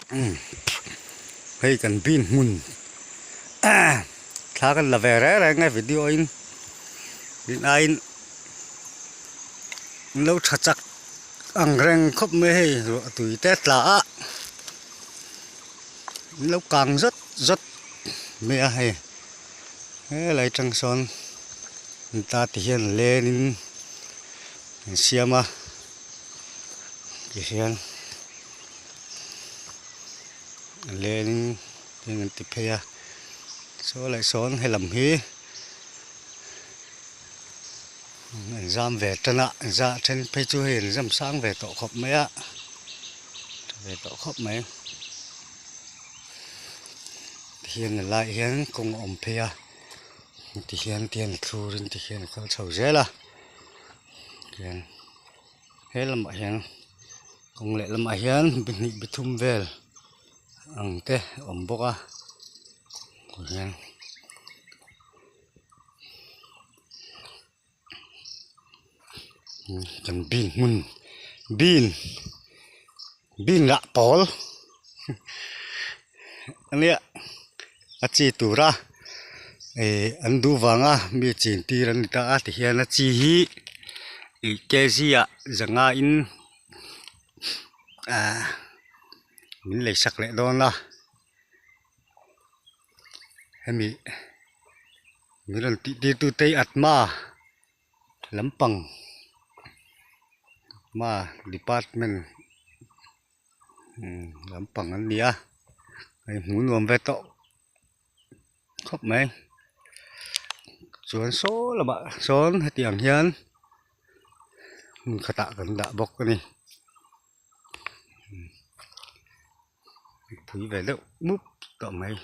Hei kan bin hmun thla kan la ve reng reng e video in rin aiin an lo tha chak ang reng khawp mai hei ruah tui te tla a an lo kang zawt zawt mai a hei helai tang sawn an ta ti hian len in an siam a tihian. A leng in an ti phei a saw leh sawn helam hi an zam ve tan a an za then phei chu hei an zam sang ve tawh khawp mai a tha ve tawh khawp mai tihian a laiah hian kawng a awm phei a tihian tihian a thlur in tihian a kal chho zel a tihian he lamah hian. Kawng leh lamah hian pahnih pathum vel ang te a awm bawk a tihian kan bin hmun bin bin lah pawl ania a chi tura ih an duh vanga mi chin tir an ni ta a tihian a chi hi ih kg ah zanga in ahh min lei sak leh dawn a hemi min rawn tih tir tu te hi atma lampang atma department lampang an ni a hei hmuh nuam ve tawh khawp mai chuan saw lamah sawn hetiang hian hmun khatah kan dah bawk a ni pui ve deuh mup tawh mai.